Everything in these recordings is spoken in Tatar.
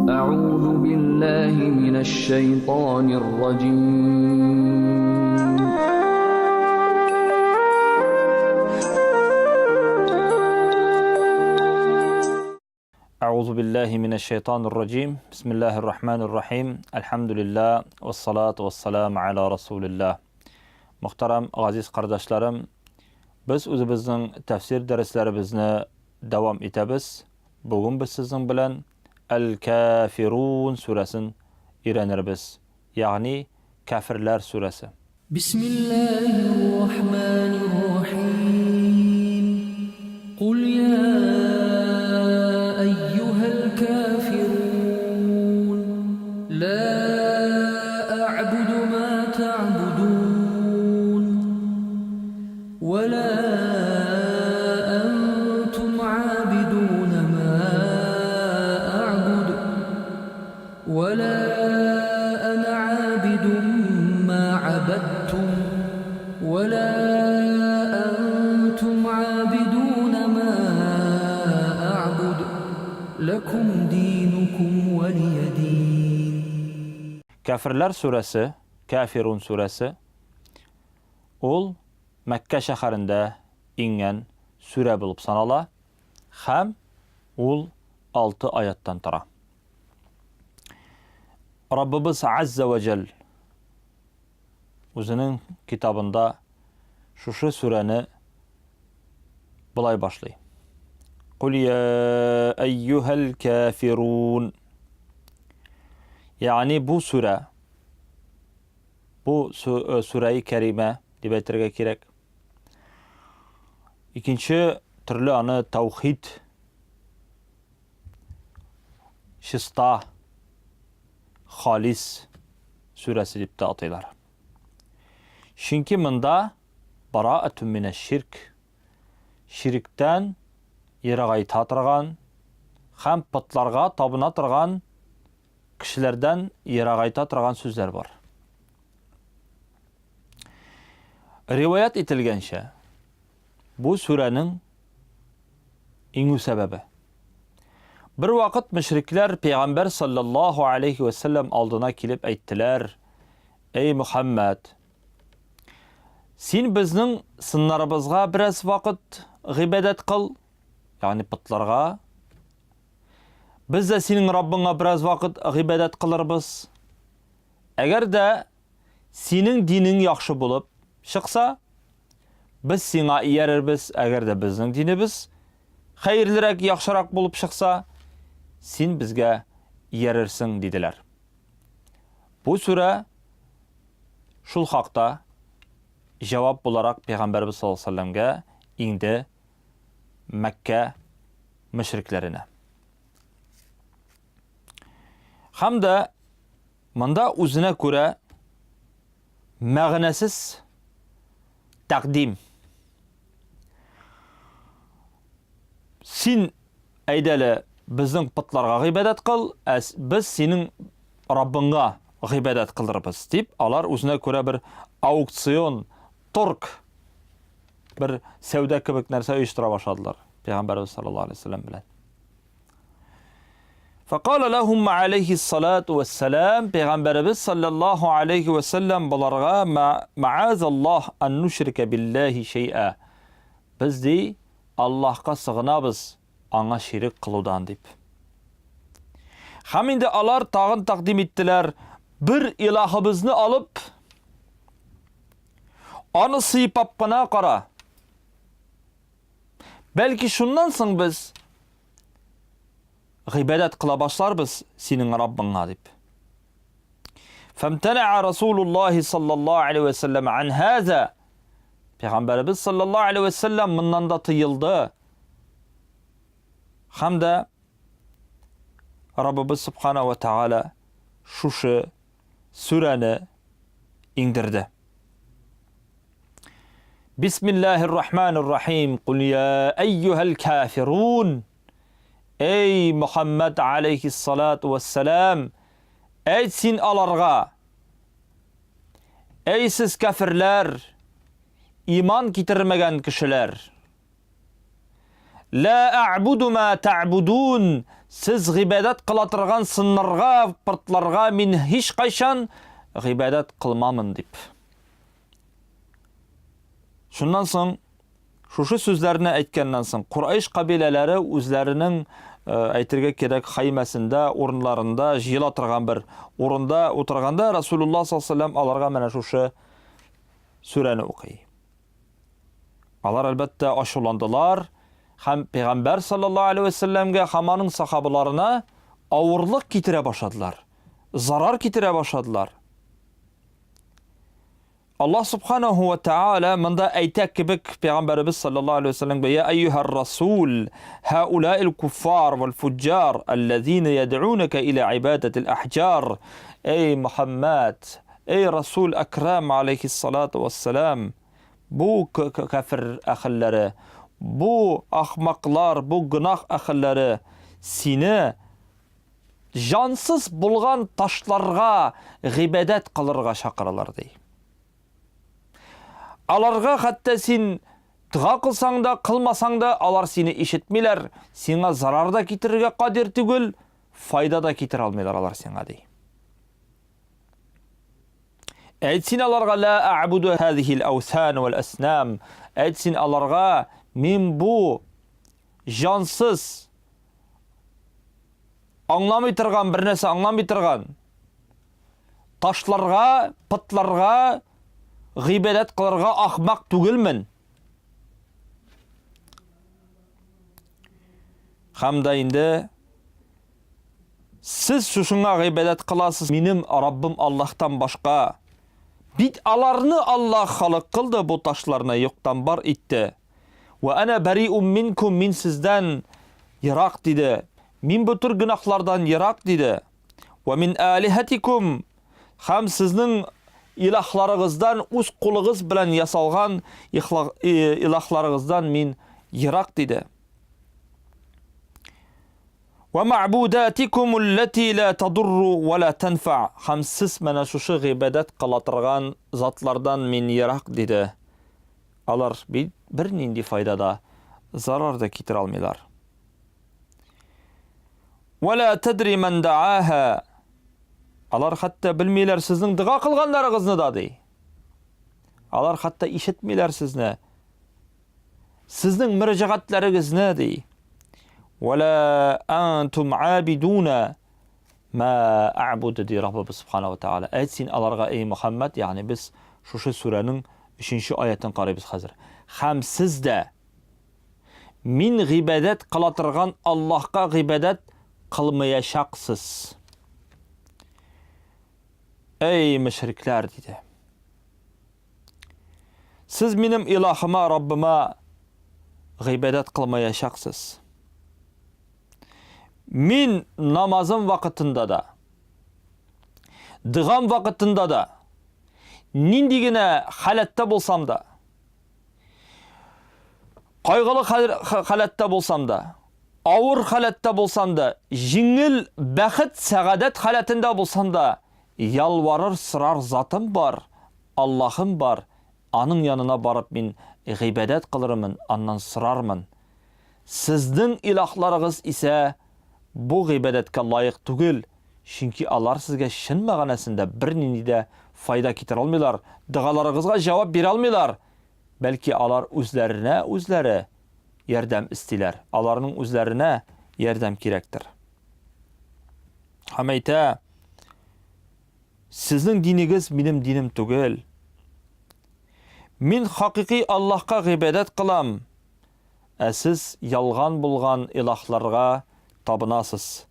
أعوذ بالله من الشيطان الرجيم. أعوذ بالله من الشيطان الرجيم. بسم الله الرحمن الرحيم. الحمد لله والصلاة والسلام على رسول الله. Muhtaram aziz qardaşlarım, biz үзебезнең тәфсир дәресләребезне дәвам итәбез. Бүген без сезнең белән Әл-Кафирун сүрәсен өйрәнербез. Ягъни Кафирләр сүрәсе. Бисмиллаһир рахманир рахим. Кул я әйюһәл кафирун. Ла әгъбуду ма тәгъбудун. Ва ла әнтум габидуна ма әгъбуд. Ва ла ана габидун ма габадтум. Ва ла әнтум габидуна ма әгъбуд. Ләкум динукум ва лия дин. Кәферләр сүрәсе, Кәфирун сүрәсе, ул Мәккә шәһәрендә иңгән сүрә булып санала һәм ул 6 аяттан тора. Раббыбыз Азза вә Җәл үзенең китабында шушы сүрәне болай башлый. Кул я әйюһәл кафирун. Ягъни бу сүрә Бу э, сүрәи кәримә дип әйтергә кирәк. Икенче төрле аны таухид, чиста, халис сүрәсе дип тә атыйлар. Чөнки монда бараатун минә ширк, ширктән ерагайта торган һәм потларга табына торган кешеләрдән ерагайта торган сүзләр бар. Риваять ителгәнчә, бу сүрәнең иңү сәбәбе. Бер вакыт мөшрикләр пәйгамбәр саллаллаһу алейхи ва саллям алдына килеп әйттеләр: "Эй Мөхәммәд, син безнең сыннарыбызга бераз вакыт гыйбадәт кыл, ягъни потларга Без дә синең Раббыңа бераз вакыт гыйбадәт кылырбыз. Әгәр дә синең динең яхшы булып чыкса, без сиңа иярербез. Әгәр дә безнең динебез хәерлерәк, яхшырак булып чыкса, син безгә иярерсең, диделәр. Бу сүрә шул хакта җавап буларак Пәйгамбәрбез саллаллаһу алейһи ва сәлләмгә иңде Мәккә мөшрикләренә. Һәм дә монда үзенә күрә мәгънәсез тәкъдим. Син әйдәле безнең потларга гыйбадәт кыл, ә без синең Раббыңа гыйбадәт кылырбыз, дип, алар үзенә күрә бер аукцион, торг бер сәүдә кебек нәрсә оештыра башладылар Пәйгамбәрбез саллаллаһу алейһи вәсәлләм белән. Фақала лахум алейхи салату вассалам Пәйгамбәребез саллаллаһу алейхи вәсәлләм боларга маазаллаһ ан нушрика биллаһи шәй'a. Без ди Аллаһка сыгынабыз аңа ширек кылудан дип. Һәм инде алар тагын тәкъдим иттеләр, бер илаһыбызны алып, аны сыйпап кына кара. Бәлки шуннан соң без гыйбадәт кыла башларбыз синең Раббыңа дип. Фамтана'a Расулуллаһи саллаллаһу алейхи ва саллям ан һаза. Пәйгамбәребез саллаллаһу алейхи ва саллям моннан да тыелды. Һәм дә Раббыбыз субхана ва тааля шушы сүрәне иңдерде. Бисмиллаһир рахманир рахим. Кул я әйюһәл кафирун. Эй Мухаммад алейхиссалату вассалам, әйт син аларга. Эй сез кафирләр, иман китермәгән кешеләр. Лә әгъбуду ма тәгъбудун, сез гыйбадәт кыла торган сыннарга, пыртларга мин һичкайчан гыйбадәт кылмамын, дип. Шуннан соң, шушы сүзләрне әйткәннән соң, Курайш кабиләләре үзләренең, э, әйтергә кирәк, хаймәсендә, урыннарында җыела торган бер урында утырганда Расулуллаһ саллаллаһу алейһи аларга менә шушы сүрәне укый. Алар, әлбәттә, ачуландылар һәм пәйгамбәр саллаллаһу алейһи вәсәлләмгә һәм аның сахабаларына авырлык китерә башладылар, зарар китерә башладылар. Аллаһ субханаху ва тааля монда әйтә кебек пәйгамбәребез саллаллаһу алейһи вәсәлләмгә: "Я әйюһар расул, һаулаил куффар вал фуҗҗар аллазина яд'унака иля ибадатил ахҗар". Эй Мухаммад, эй Расул Акрам алейхиссалату вассалам, Бу кәфер әхелләре, бу ахмаклар, бу гөнаһ әхелләре сине җансыз булган ташларга гыйбадәт кылырга чакыралар, ди. Аларга хәтта син дога кылсаң да, кылмасаң да, алар сине ишетмиләр, сиңа зарар да китерергә кадир түгел, файда да китерә алмыйлар алар сиңа, ди. Әйт син аларга ла а'буду һазихил аусан вал аснам. Әйт син аларга мин бу җансыз аңламый торган бер нәрсә аңламый торган ташларга, пытларга гыйбадәт кылырга ахмак түгелмен. Һәм дә инде Сез шушыңа гыйбадәт кыласыз, минем Раббым Аллаһтан башка. Бит аларны Аллаһ халык кылды, бу ташларны юктан бар итте. Вә әнә бәриум минкум, мин сездән ерак, диде. Мин бу төр гөнаһлардан ерак, диде. Вә мин алихатикум, һәм сезнең илаһларыгыздан, үз кулыгыз белән ясалган илаһларыгыздан мин ерак, диде. Вә мәгъбүдәтикум алләти лә тадурру вә лә тәнфа. Һәм сез менә шушы гыйбадәт кыла торган затлардан мин ерак, диде. Алар бит бернинди файда да, зарар да китерә алмыйлар. Вә лә тәдри мән дәааһа. Алар хәтта белмиләр сезнең дога кылганнарыгызны да, ди. Алар хәтта ишетмиләр сезне. Сезнең мөрәҗәгатьләрегезне, ди. Вәлә антум абидуна ма а'буду, ди Раббыбыз субхана ва тааля. Әйт син аларга, эй Мухаммад, ягъни без шушы сүрәнең 3 аятын карыйбыз хәзер. Һәм сез дә мин гыйбадәт кыла торган Аллаһка гыйбадәт кылмаячаксыз. Эй мөшрикләр, диде. Сез минем илаһыма, Раббыма гыйбадәт кылмаячаксыз. Мин намазым вакытында да, догам вакытында да, нинди генә халәттә булсам да, кайгылы халәттә булсам да, авыр халәттә булсам да, җиңел бәхет, сәгадәт халәтендә булсам да, ялварыр, сорар затым бар, Аллаһым бар, Аның янына барып мин гыйбадәт кылырмын, Аннан сорармын. Сезнең илаһларыгыз исә бу гыйбадәткә лаек түгел, чөнки алар сезгә чын мәгънәсендә бернинди дә файда китерә алмыйлар, догаларыгызга җавап бирә алмыйлар, бәлки алар үзләренә үзләре ярдәм эстиләр, аларның үзләренә ярдәм кирәктер. Һәм әйтә, Сезнең динегез минем динем түгел. Мин хакыйкый Аллаһка гыйбадәт кылам, ә сез ялган булган илаһларга табынасыз.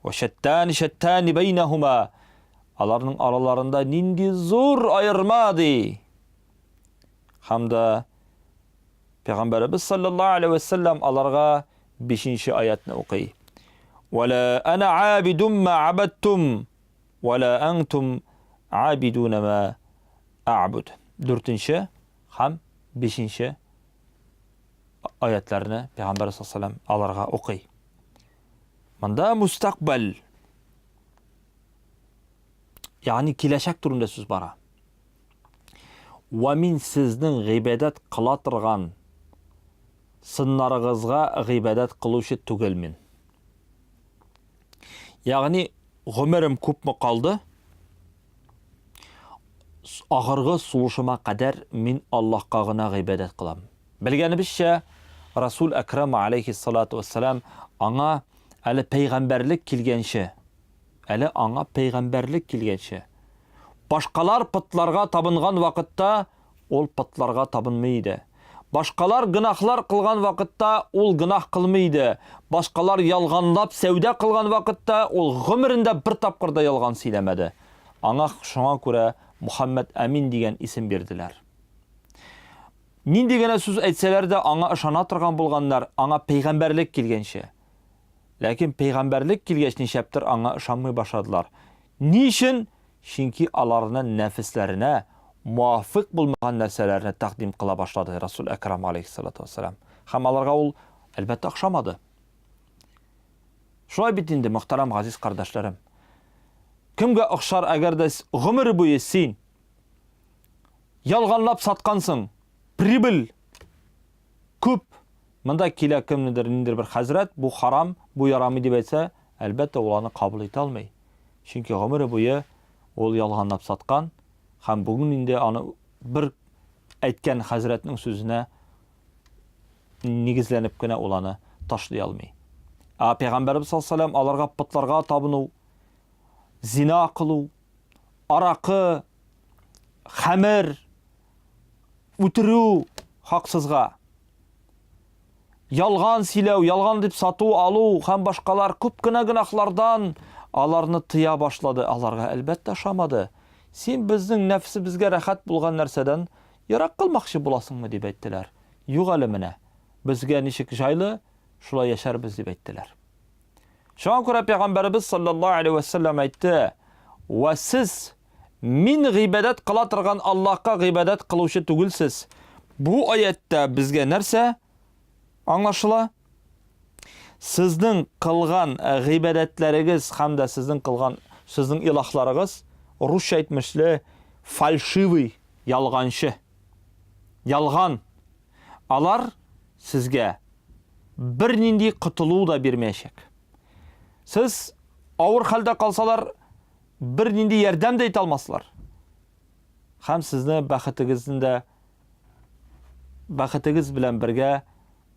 Вә шәттәни шәттәни бәйнәһума. Аларның араларында нинди зур аерма, ди. Һәм дә Пәйгамбәребез саллаллаһу алейһи вә сәлләм аларга бишенче аятны укый. Вә ла ана абидум ма абадтум, вә ла антум абидуна ма а'буд. Дүртенче һәм бишенче аятларны Пәйгамбәр саллаллаһу алейһи вә сәлләм аларга укый. Монда мустакбал, ягъни киләчәк турында сүз бара. Вә мин сезнең гыйбадәт кыла торган сыннарыгызга гыйбадәт кылучы түгел мин. Ягъни гомерем күпме калды? Ахыргы сулышыма кадәр мин Аллаһка гына гыйбадәт кылам. Белгәнебезчә, Расул Әкрам алейхиссалату вассалам аңа әле пәйгамбәрлек килгәнче, әле аңа пәйгамбәрлек килгәнче, башкалар потларга табынган вакытта ул потларга табынмый иде. Башкалар гөнаһлар кылган вакытта ул гөнаһ кылмый иде. Башкалар ялганлап сәүдә кылган вакытта ул гомерендә бер тапкыр да ялган сөйләмәде. Аңа шуңа күрә Мухаммәд Әмин дигән исем бирделәр. Нинди генә сүз әйтсәләр дә, аңа ышана торган булганнар, аңа пәйгамбәрлек килгәнче. Ләкин пәйгамбәрлек килгәч ничәптер аңа ышанмый башладылар. Ни өчен? Чөнки аларны нәфесләренә муафыйк булмаган нәрсәләрне тәкъдим кыла башлады Расул Әкрам алейхиссалату вассалам. Һәм аларга ул, әлбәттә, охшамады. Шулай бит инде, мөхтәрәм газиз кардәшләрем. Кемгә охшар, әгәр дә гомер буе син ялганлап саткансың, прибыль күп. Монда килә кемнедер, ниндидер бер хәзрәт, бу харам, бу ярамый дип әйтсә, әлбәттә, ул аны кабул итә алмый. Чөнки гомере буе ул ялганлап саткан һәм бүген инде аны бер әйткән хәзрәтнең сүзенә нигезләнеп кенә ул аны ташлый алмый. Ә пәйгамбәрбез саллаллаһу алейһи ва сәлләм аларга потларга табыну, зина кылу, аракы, хәмер, үтерү хаксызга, ялган сөйләү, ялган дип сату алу һәм башкалар күп кенә гөнаһлардан аларны тыя башлады. Аларга әлбәттә ошамады. Син безнең нәфсебезгә рәхәт булган нәрсәдән ерак кылмакчы буласыңмы дип әйттеләр. Юк әле менә. Безгә ничек җайлы, шулай яшәрбез дип әйттеләр. Шуңа күрә пәйгамбәребез саллаллаһу алейһи ва сәлләм әйтте: "Вә сез мин гыйбадәт кыла торган Аллаһка гыйбадәт кылучы түгелсез." Бу аятта безгә нәрсә аңлашыла? Сезнең кылган гыйбадәтләрегез һәм дә сезнең кылган сезнең илаһларыгыз русча әйтмешле фальшивый, ялганчы. Ялган. Алар сезгә бернинди котылу да бирмәячәк. Сез авыр хәлдә калсалар, бернинди ярдәм дә итә алмаслар. Һәм сезне бәхетегезне дә бәхетегез белән бергә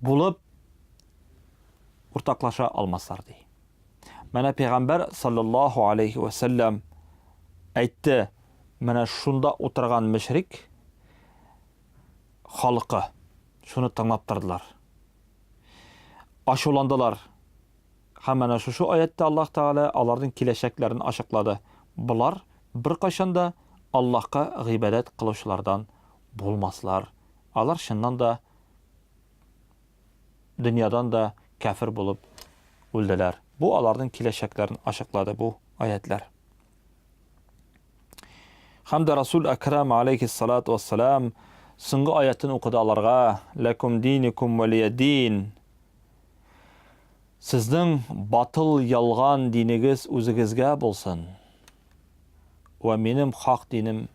булып уртаклаша алмаслар ди. Менә пәйгамбәр саллаллаһу алейхи ва саллям әйтте, менә шунда утырган мөшрик халкы шуны тыңлап тордылар. Ачуландылар. Һәм менә шушы аятта Аллаһ Тәгалә аларның киләчәкләрен ачыклады. Болар беркайчан да Аллаһка гыйбадәт кылучылардан булмаслар. Алар чыннан да дөньядан да кәфер булып үлделәр. Бу аларның киләчәкләрен ачыклады бу аятлар. Һәм дә Расул Әкрам алейхиссалату вассалам соңгы аятын укыды аларга, Ләкум диникум валия дин. Сезнең батыл ялган динегез үзегезгә булсын. Вә минем хак динем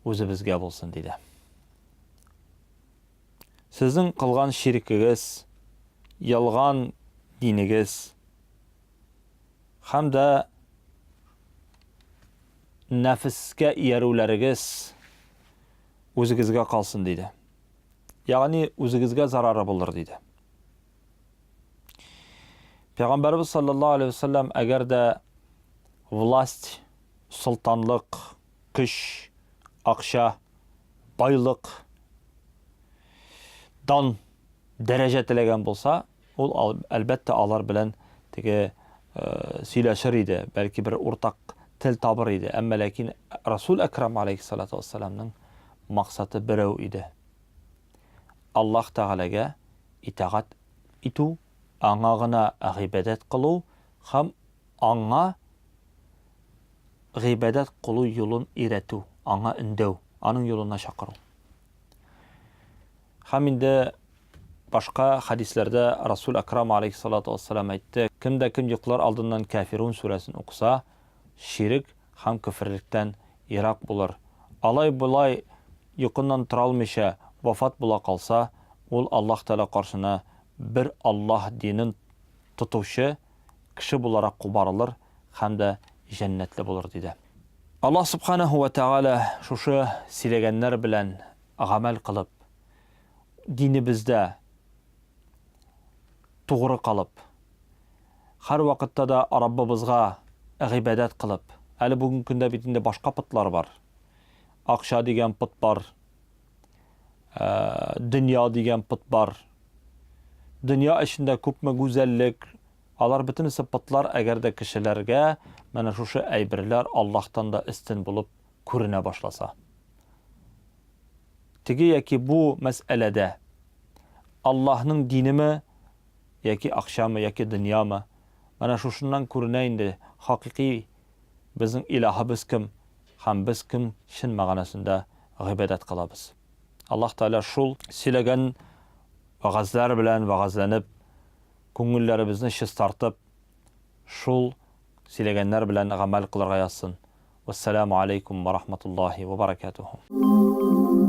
үзебезгә булсын, диде. Сезнең кылган ширкегез, ялган динегез һәм дә нәфескә иярүләрегез үзегезгә калсын, диде. Ягъни үзегезгә зарары булыр, диде. Пәйгамбәрбез саллаллаһу алейһи вәсәлләм әгәр дә власть, солтанлык, көч, акча, байлык, дан, дәрәҗә теләгән булса, Ул, әлбәттә, алар белән теге сөйләшер иде, бәлки бер уртак тел табыр иде. Әмма ләкин Расул Әкрам алейхиссалату вассаламның максаты берәү иде. Аллаһ Тәгаләгә итагать итү, аңа гына гыйбадәт кылу һәм аңа гыйбадәт кылу юлын өйрәтү, аңа өндәү, аның юлына чакыру. Һәм инде башка хәдисләрдә Расул Әкрам алейхиссалату вассалам әйтте, кем дә кем йоклар алдыннан Кәфирун сүрәсен укыса, ширек һәм көферлектән ерак булыр. Алай-болай йокыннан тора алмыйча вафат була калса, Ул Аллаһ Тәгалә каршына бер Аллаһ динен тотучы кеше буларак кубарылыр һәм дә җәннәтле булыр, диде. Аллаһ Субханаһу ва Тәгалә шушы сөйләгәннәр белән гамәл кылып, динебездә тугры калып, һәрвакытта да Раббыбызга гыйбадәт кылып, әле бүгенге көндә бит инде башка потлар бар. Акча дигән пот бар, ә, дөнья дигән пот бар. Дөнья эчендә күпме гүзәллек, алар бөтенесе потлар, әгәр дә кешеләргә менә шушы әйберләр Аллаһтан да өстен булып күренә башласа. Теге яки бу мәсьәләдә Аллаһның динеме яки акчамы, яки дөньямы, менә шушыннан күренә инде хакыйкый безнең илаһыбыз кем һәм без кем чын мәгънәсендә гыйбадәт кылабыз. Аллаһ Тәгалә шул сөйләгән вәгазьләр белән вәгазьләнеп, күңелләребезне чистартып, шул сөйләгәннәр белән гамәл кылырга язсын. Вәссәламү алейкум ва рахматуллаһи ва баракатуху.